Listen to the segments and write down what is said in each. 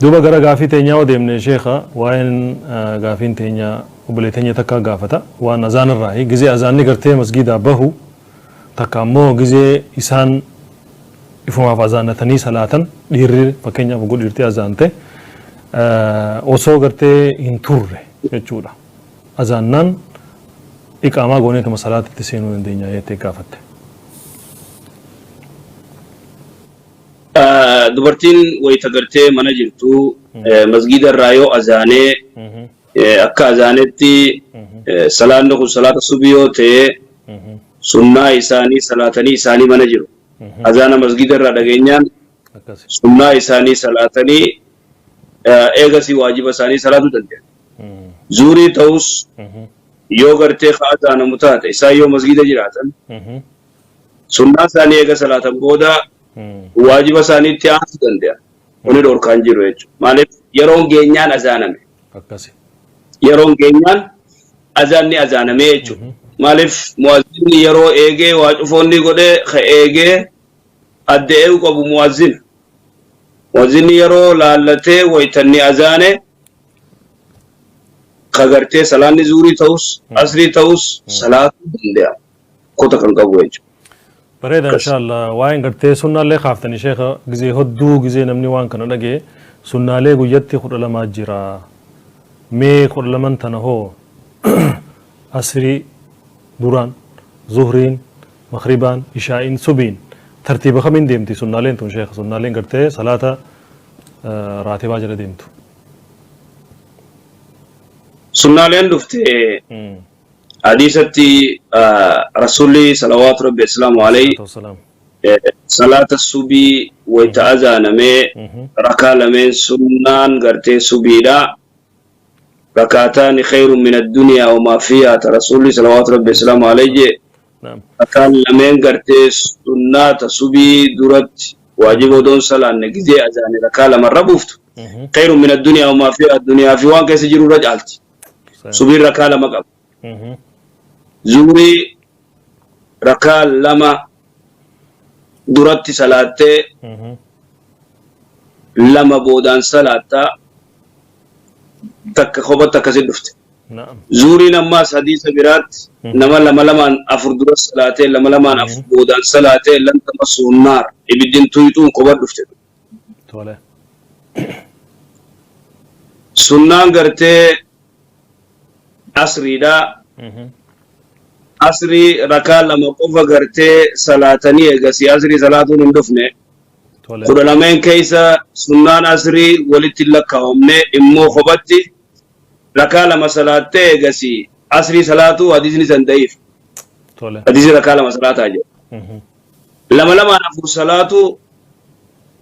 Duuba gara gaafii teenyaa yoo deemne sheekha, waa'een gaafiin teenya obboleettii teenya takka gaafata waan azaanarraahi. Gizee azaanni gartee masgiidaa bahu takka ammoo gizee isaan ifumaaf azaannatanii salaatan, dhiirri fakkeenyaaf oguu dhiirti azaante osoo gartee hin turre jechuudha. Azaannaan iqaamaa gooneetuma salaatatti seenuu dandeenya jettee gaafatte. Dubartiin wayita gartee mana jirtu masgiida irraa yoo azaanee, akka azaanetti salaanni kun salaata subii yoo ta'e, sunnaa isaanii salaatanii isaanii mana jiru. Azaana masgiida irraa dhageenyaan sunnaa isaanii salaatanii eegasii waajiba isaanii salaatuu danda'an. Zuurii ta'us yoo gartee ka azaanamu taate, isaan yoo masgiida jiraatan, sunnaa isaanii eega salaatan booda waajiba isaaniitti aansuu danda'an. Kuni dhorkaan jiru jechuudha. Maaliif yeroon geenyaan azaaname. Yeroon geenyaan azaanni azaaname jechuudha. Maaliif mu'azzinni yeroo eegee waa cufoonni godhee ka eegee adda eegu qabu mu'azzina. Mu'azzinni yeroo laallatee waytanni azaane ka gartee salaanni zuurii ta'us asrii ta'us salaatuu danda'a. Kota kan qabu jechuudha. Bareeda, inshallah. Waa'een gartee sunnaallee kaaftanii sheekha, gizee hodduu gizee namni waan kana dhagee sunnaalee guyyatti 12 jira. Mee 12n tana hoo asrii duraan, zuhriin, maghribaan, ishaa'iin, subiin tartiiba kamiin deemti sunnaaleen tun sheekha, sunnaaleen gartee salaata raatibaa jala deemtu? Sunnaaleen dhufte hadiisatti Rasuulli salawaatu rabbi islaamu alayhi salaata subii wayta azaanamee rakaa lameen sunnaan gartee subiidha. Rakaataani khayrun min addunyaa wamaa fiihaa ta Rasuulli salawaatu rabbi islaamu alayhi jee, rakaan lameen gartee sunnaata subii duratti waajiba odoon salaanne gizee azaane rakaa lamarra buuftu khayrun min addunyaa wamaa fiihaa, addunyaa fi waan keessa jiru irra caalti. Subiin rakaa lama qaba. Zuurii rakaa lama duratti salaattee lama boodaan salaattaa, takka kophatti akkasi dhufte. Zuuriin ammaas hadiisa biraatti nama lama lamaan afur dura salaatee lama lamaan afur boodaan salaatee lan tamassuhu naar, ibiddin tuyxuun kopha dhufte. Sunnaan gartee asriidha. Asrii rakaa lama qofa gartee salaatanii eegasii asrii salaatuun hin dhufne. 12n keessa sunnaan asrii walitti hin lakkaawamne, immoo kophatti rakaa lama salaattee eegasii asrii salaatuu hadiisni san da'iif. Hadiisni rakaa lama salaataa jedha. Lama lamaan afur salaatu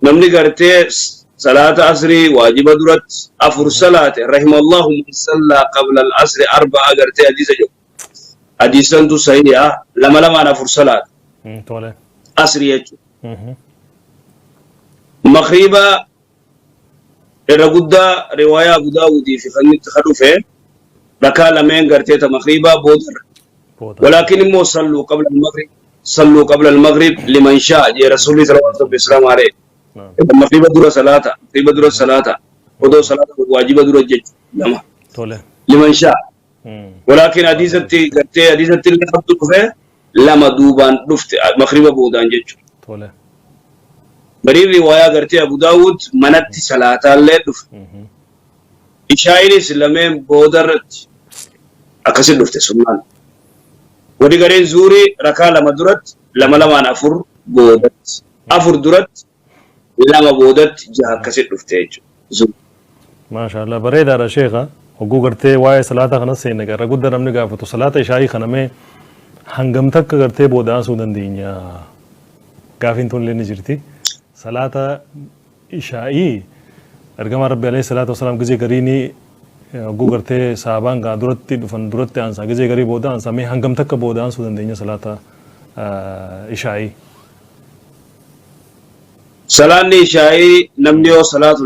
namni gartee salaata asrii waajiba duratti afur salaate, rahimallahu man sallaa qabla al-asri arba'a gartee hadiisa jedhu. Hadiisantu sahiha, lama lamaan afur salaata. Asrii jechuudha. Maghriba irra guddaa riwaayaa Abu Daawudii fi kan itti ka dhufe rakaa lameen gartee ta maghribaa boodarra. Walaakin immoo salluu qabla al-maghrib, salluu qabla al-maghrib liman shaa jee Rasuulli salawaatu rabbi islaamu alayhi. Maghriba dura salaata, maghriba dura salaata, odoo salaata waajiba dura jechu lama. Liman shaa. Walaakin hadiisatti gartee hadiisatti illee qabdu dhufe lama duubaan dhufte maghriba boodaan jechuudha. Gariin riwaayaa gartee Abu Daawud manatti salaataallee dhufe. Ishaa'iinis lameen boodarratti akkasitti dhufte sunnaan. Wadi gareen zuurii rakaa lama duratti lama lamaan afur boodatti. Afur duratti lama boodatti jaha akkasitti dhufte jechuudha. Maashaallah, bareedaadha sheekha. Hogguu gartee waa'ee salaata kana seenne irra guddaa namni gaafatu salaata ishaa'ii kana mee hangam takka gartee booda aansuu dandeenya? Gaafiin tun illee ni jirti. Salaata ishaa'ii ergamaa Rabbi alayhi salaatu wasalaam gizee gariinii hogguu gartee sahabaan gaa duratti dhufan duratti aansaa, gizee garii booda aansaa, mee hangam takka booda aansuu dandeenya salaata ishaa'ii? Salaanni ishaa'ii namni yoo salaatu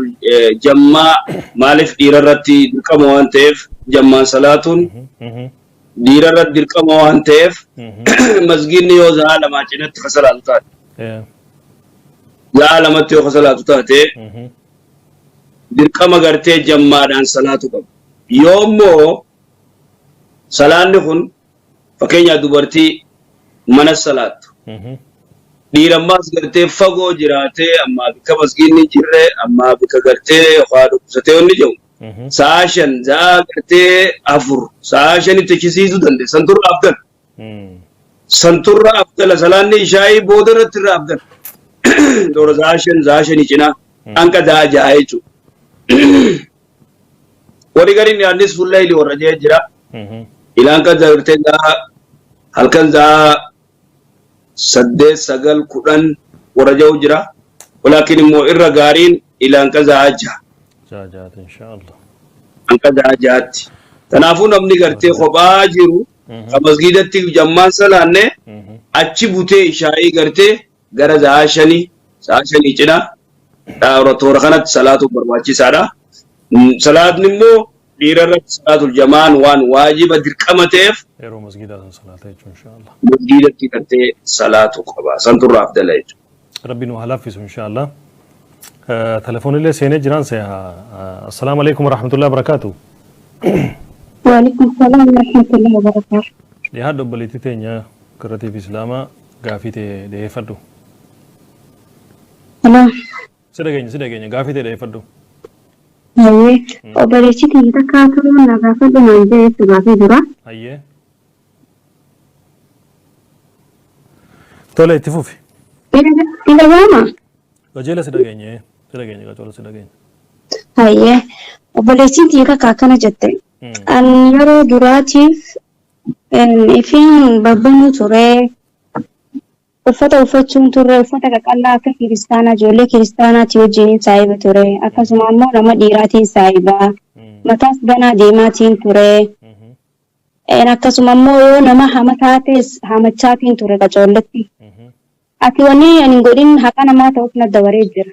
jammaa, maaliif dhiira irratti dirqama waan ta'eef, jammaan salaatuun dhiira irratti dirqama waan ta'eef, masgiidni yoo za'a lamaa cinatti ka salaatu taate, za'a lamatti yoo ka salaatu taate, Dirqama gartee jammaadhaan salaatu qaba. Yoommoo salaanni kun fakkeenyaaf dubartii mana salaattu. Dhiirammaas gartee fagoo jiraatee ammaa bikka masgiinni hin jirre ammaa bikka gartee yookaan dhukkubsatee wanni jedhu sa'a 5 sa'a gartee 4 sa'a 5tti achisiisuu dandeessa. Santurra afdal. Santurra afdala salaanni ishaayii booda irratti irra afdal. Toora sa'a 5 sa'a 5 cinaa hanga sa'a 6 jechuudha. Warri gariin yaadnis fuullayli warra jee jira. Ilaan kan gartee sa'a halkan sa'a 8 9 10 warra jiru jira. Walaakin immoo irra gaariin ilaan kan sa'a 6. 6 inshaallah. Hanga sa'a 6tti. Kanaafuu namni gartee kophaa jiru kan masgiidatti jammaan salaanne achi butee ishaayii gartee gara sa'a 5 sa'a 5 cinaa toora kanatti salaatuun barbaachisaadha. Salaatni immoo dhiira irratti salaatul jamaan waan waajiba dirqama ta'eef yeroo masgiidaa san salaata jechuun inshaallah. Masgiidatti gartee salaatu qaba. Santurraa afdala jechuudha. Rabbi nu haa laaffisu inshaallah. Telefoonillee seenee jiraan see. Assalaamu alaikum warahmatullahi wabarakaatu. وعليكم السلام ورحمة الله وبركاته. Dhiyaadhu obboleettii teenya garatiif islaamaa gaafii ta'e dhiyeeffadhu. Hello. Si dhageenya, si dhageenya, gaafii ta'e dhiyeeffadhu. Hayyee, obboleettii tiyya takkaatu na gaafadhu naan jedhetti gaafii dura. Hayyee. Tole, itti fufi. Ni dhaga'ama? Qajeela si dhageenya, si dhageenya, qajeela si dhageenya. Hayyee, obboleettiin tiyya takka akkana jette. An yeroo duraatiif ifiin babbanuu ture. Uffata uffachuun turre, uffata qaqallaa akka kiristaanaa ijoollee kiristaanaati wajjiniin saahiba ture. Akkasuma ammoo nama dhiiraatiin saahiba. Mataas banaa deemaatiin ture. Akkasuma immoo yoo nama hamataa ta'es hamachaatiin ture qacoolletti. Ati wanni ani hin godhin haqa namaa ta'uuf na dabaree jira.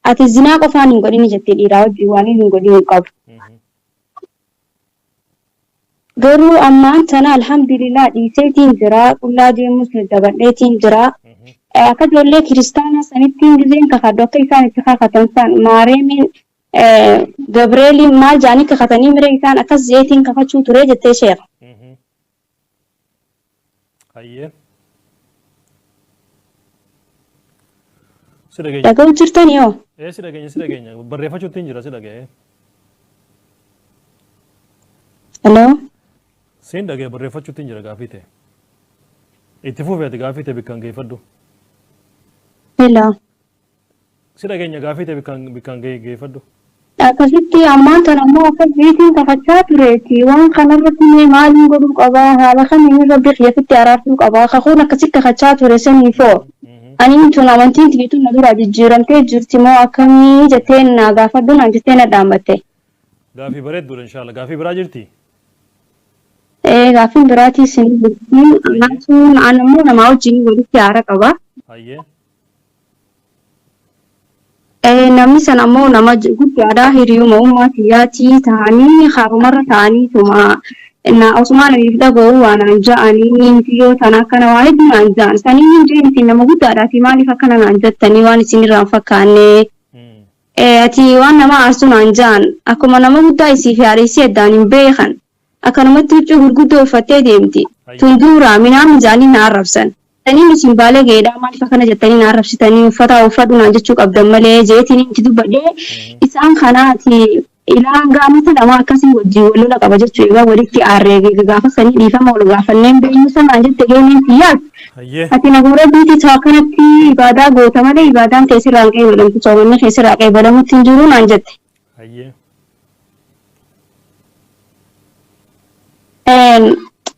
Ati zinaa qofaan hin godhin jettee dhiiraa wajjin waan hin godhin hin qabu. Garuu ammaan tana alhamdulillah dhiiseetiin jira. Qullaa deemus dabadheetiin jira. Akka ijoollee kiristaanaa sanittiin gizeen kakadhu akka isaan itti kakatan san maareemiin Gabreeliin maal jedhanii kakatanii miree isaan akkas jeetiin kakachuu ture jettee sheekha. Hayyee. Si dhageenya. Dhaga'u jirtanii hoo? Ee, si dhageenya, si dhageenya. Barreeffachuutti hin jira, si dhaga'ee. Hello? Siin dhaga'e, barreeffachuutti hin jira gaafii ta'e. Itti fufi ati gaafii ta'e bikkaan geeffadhu. Hello? Si dhageenya, gaafii ta'e bikkaan geeffadhu. Akkasitti ammaan tana ammoo akkas jeetiin kakachaa tureeti. Waan kanarratti mee maaliin godhuu qabaa? Haala kamiin rabbi kiyyasitti araarsuu qabaa? Kakuun akkasitti kakachaa ture saniifoo. Ani tun amantiin tiyya na duraa jijjiiramtee jirti moo akkamii jettee na gaafadhu naan jettee na dhaammatte. Gaafii bareedduudha inshaalla. Gaafii biraa jirti? Ee, gaafiin biraatii sin jirti. Anaatu an immoo namaa wajjin walitti aara qaba. Hayyee. Namni sana ammoo nama guddaadha, hiriyuma ummaa kiyyaatii ta'anii harumarra ta'anii tuma na osumaa namiif dhaga'u waan naan ja'anii mitiyyoo tana akkana waa hedduu naan ja'an sanii hin jeen isin nama guddaadhaati maaliif akkana naan jettanii waan isin irraa hin fakkaanne. Ati waan nama aarsu naan ja'an, akkuma nama guddaa isii fi haadha isii addaan hin beekan, akkanumatti huccuu gurguddoo uffattee deemti tun duuraa minaan ja'anii na arrabsan. Saniin isin baalee ga'eedha maaliif akkana jettanii na arrabsitanii uffata uffadhu naan jechuu qabdan malee jeetiin itti dubbadhee isaan kanaati ilaan gaamota lama akkasii wajjin wal lola qaba jechuu egaa walitti aarree gaafa sanii dhiifama wal gaafanneen beeynu sanaan jette geeneen tiyyaas. Hayyee. Ati nama rabbiiti ta'u akkanatti ibaadaa goota malee ibaadaan tee sirraa hin qeebalamtu, soomanni kee sirraa qeebalamutti hin jiru naan jette. Hayyee.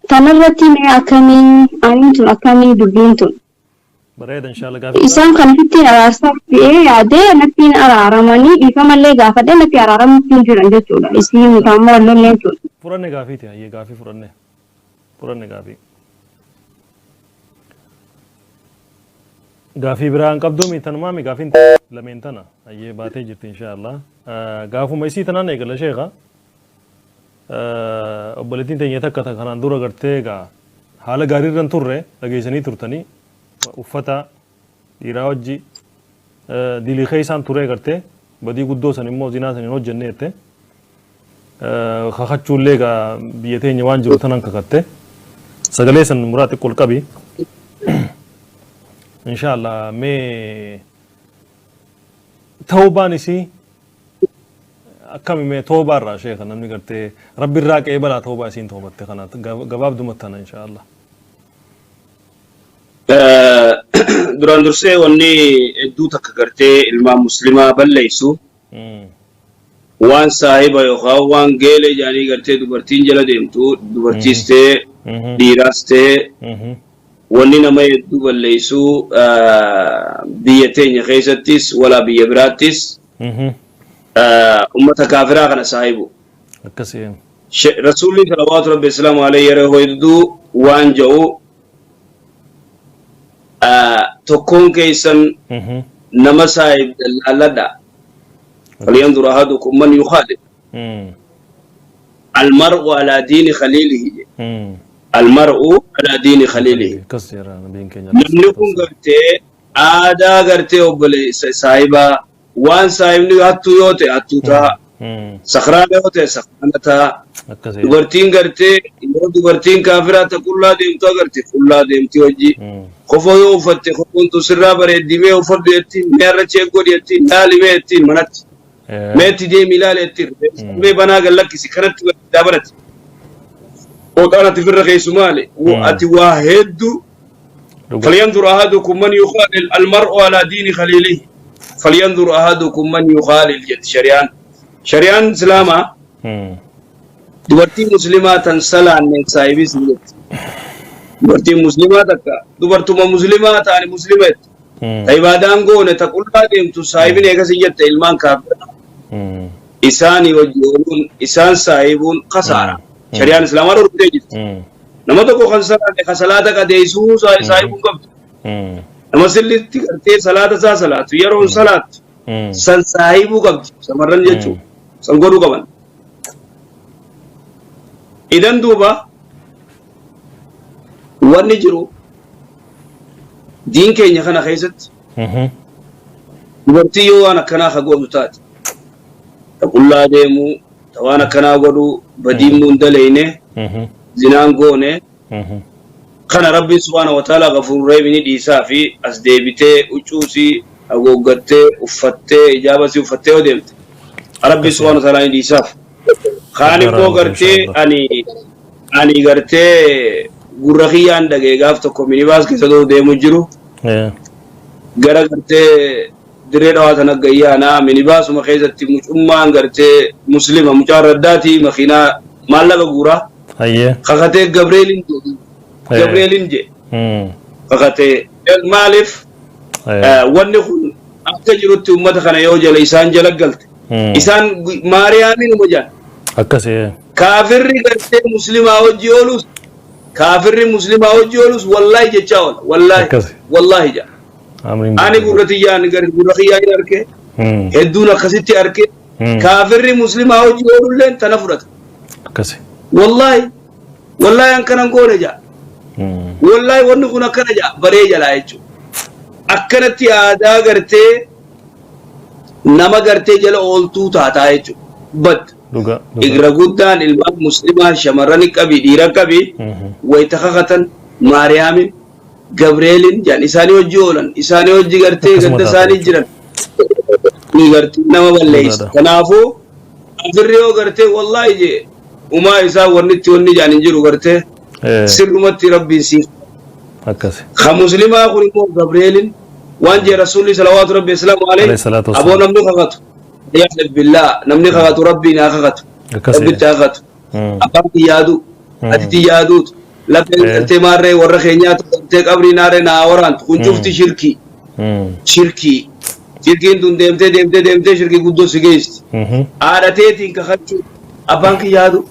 Tanarratti mee akkamii aniin tun akkamii dubbiin tun? Bareeda inshaalla, gaafii biraa. Isaan kana fittiin araarsaaf dhi'ee yaadee natti araaramanii dhiifamallee gaafadhee natti araaramutti hin jiran jechuudha. Isii mutaan wal lolleen tun. Fudhanne gaafii ta'e, hayyee, gaafii fudhanne. Fudhanne gaafii. Gaafii biraa hin qabduu mi tanumaa mi gaafiin lameen tana hayyee baatee jirti inshaallah. Gaafuma isii tanaan eegala sheekha. Obboleettiin teenya takka kanaan dura gartee egaa haala gaarii irra hin turre dhageessanii turtanii uffata dhiiraa wajji dilii keessaan turee gartee Badii guddoo san immoo zinaa san hin hojjenne jette. Kakachuullee egaa biyya teenya waan jiru tanan kakatte. Sagalee san muraa xiqqoo ol qabi. Inshaallah mee tawbaan isii akkami mee tawbaa irraa sheekha namni gartee rabbi irraa qeebalaa tawbaa isiin tawbatte kana gabaabdumatti tana inshaallah. Duraan dursee wanni hedduu takka gartee ilmaan muslimaa balleessu waan saahiba yookaan waan geelee jedhanii gartee dubartiin jala deemtu dubartiis ta'e dhiiraas ta'e wanni nama hedduu balleessu biyya teenya keessattis walaa biyya biraattis ummata kaafiraa kana saahibu. Akkasii. Rasuulli salawaatu rabbi islaamu alayhi yeroo hedduu waan jedhu tokkoon keessan nama saahibdan laalladha. Falyanzur ahadukum man yukhalil. Almar'u ala diini khaliilihi jedhe. Almar'u ala diini khaliilihi. Akkas jedha nabiin keenya. Namni kun gartee aadaa gartee obboleessa saahibaa waan saahibni hattuu yoo ta'e hattuu ta'a. Sakraana yoo ta'e sakraana ta'a. Akkasii. Dubartiin gartee yoo dubartiin kaafiraa ta qullaa deemtu agarte qullaa deemti hojii. Kofoo yoo uffatte kofoon tun sirraa bareeddi mee uffadhu jettiin mee irra check godhi jettiin laali mee jettiin manatti. Mee itti deemi ilaali jettiin mee banaa gad lakkisi kanatti bareedaa barate. Fooxaan ati firra keessu maali? Ati waa hedduu فلينظر أحدكم من يخالل المرء على دين خليله فلينظر أحدكم من يخالل جت شريان شريان إسلاما dubartii muslimaa tan salaanne saahibis ni jetti. Dubartiin muslimaa takka dubartuma muslimaa ta'ani muslima jetti. Ta ibaadaan goone ta qullaa deemtu saahibin eegas hin jette ilmaan kaafira. Isaanii wajji ooluun isaan saahibuun kasaara. Shari'aan islaamaa dhorkitee jirti. Nama tokko kan salaanne kan salaata qadeessuu saahibuun qabdu. Nama sirriitti gartee salaata isaa salaatu yeroon salaattu san saahibuu qabdi shamarran jechuudha. San godhuu qaban. Idan duuba wanni jiru diin keenya kana keessatti dubartii yoo waan akkanaa ka gootu taate ta qullaa deemuu ta waan akkanaa godhuu badiin muun daleyne zinaan goone kana rabbiin subhaana wa ta'ala gafuur rahiim ni dhiisaa fi as deebitee huccuusii haguuggattee uffattee hijaabasii uffattee yoo deemte rabbiin subhaana wa ta'ala ni dhiisaaf. Kaan immoo gartee ani gartee gurra kiyyaan dhagee gaaf tokko minibaas keessa ta'u deemu jiru gara gartee dirree dhawaa tana gayyaanaa minibaasuma keessatti mucummaan gartee muslima mucaan raddaatii makiinaa maallaqa guuraa kakatee Gabreelin jedhe Gabreelin jedhe kakatee maaliif wanni kun akka jirutti ummata kana yoo jala isaan jala galte isaan Maariyaamin uma jedhan. Akkasii. Kaafirri gartee muslimaa hojii oolus kaafirri muslimaa hojii oolus wallaahi jechaa oola wallaahi Akkasi. wallaahi jedha. Amriin Ani gurra tiyyaan gurra kiyyaan arke hedduun akkasitti arke kaafirri muslimaa hojii oolulleen tana fudhata. Akkasi. Wallaahi wallaahi an kanan goone jedha. Wallaahi wanni kun akkana jedha baree jalaa jechuudha. Akkanatti aadaa gartee nama gartee jala ooltuu taataa jechuudha. Bad. Dhuga. Irra guddaan ilmaan muslimaa shamarran qabi dhiira qabi wayita kakatan Maariyaamin Gabreelin jedhan isaanii hojii oolan isaanii hojii gartee Akkasuma ganda taata isaanii jiran ni gartee nama balleessa. Dhugaadha. Kanaafuu kafirri yoo gartee wallaahi jee umaa isaa wanni itti wanni jedhan hin jiru gartee sirrumatti rabbiin siif Akkasi. ka muslimaa kun immoo Gabreelin waan jee rasuulli salawaatu rabbi islaamu alayhi Alayhi salaatu aboo wassalaam. namni kakatu yahlif billah namni kakatu rabbiin haa kakatu Akkasi. rabbitti haa kakatu abbaan kiyyaadu ati yaaduutu lafeen gartee maarree warra keenyaatu gartee qabrii naarree naa waraantu kun cufti shirkii shirkii shirkiin tun deemtee deemtee deemtee shirkii guddoo si geessi haadha teetiin kakachuu abbaan kiyyaadu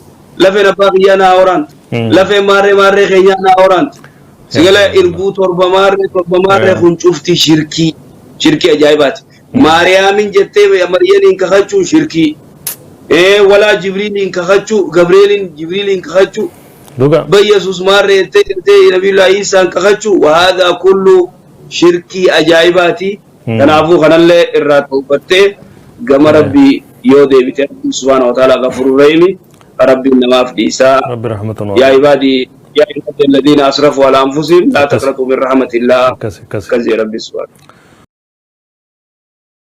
lafeen abbaa kiyyaa naa waraantu lafeen maarree maarree keenyaa naa waraantu sigala irbuu torba maarree torba maarree kun cufti shirkii shirkii ajaa'ibaati Maariyaamin jettee Maryamiin kakachuu shirkii walaa Jibriiliin kakachuu Gabreeliin Jibriiliin kakachuu Dhuga. Bayyesuus maarree jettee jettee Nabiyullaa Iisaan kakachuu wahaadaa kullu shirkii ajaa'ibaati. Kanaafuu kanallee irraa tawbattee Gama Rabbii yoo deebite Rabbiin subhaanahu wa ta'aalaa ghafuurur rahiimi, Rabbiin namaaf dhiisaa. Rabbi rahmata nu Yaa ibaadii yaa ibaadii alladhiina asrafuu alaa anfusihim laa taqnatuu min rahmatillah. Akkas akkas. Akkas jedhe Rabbiin subhaanahu.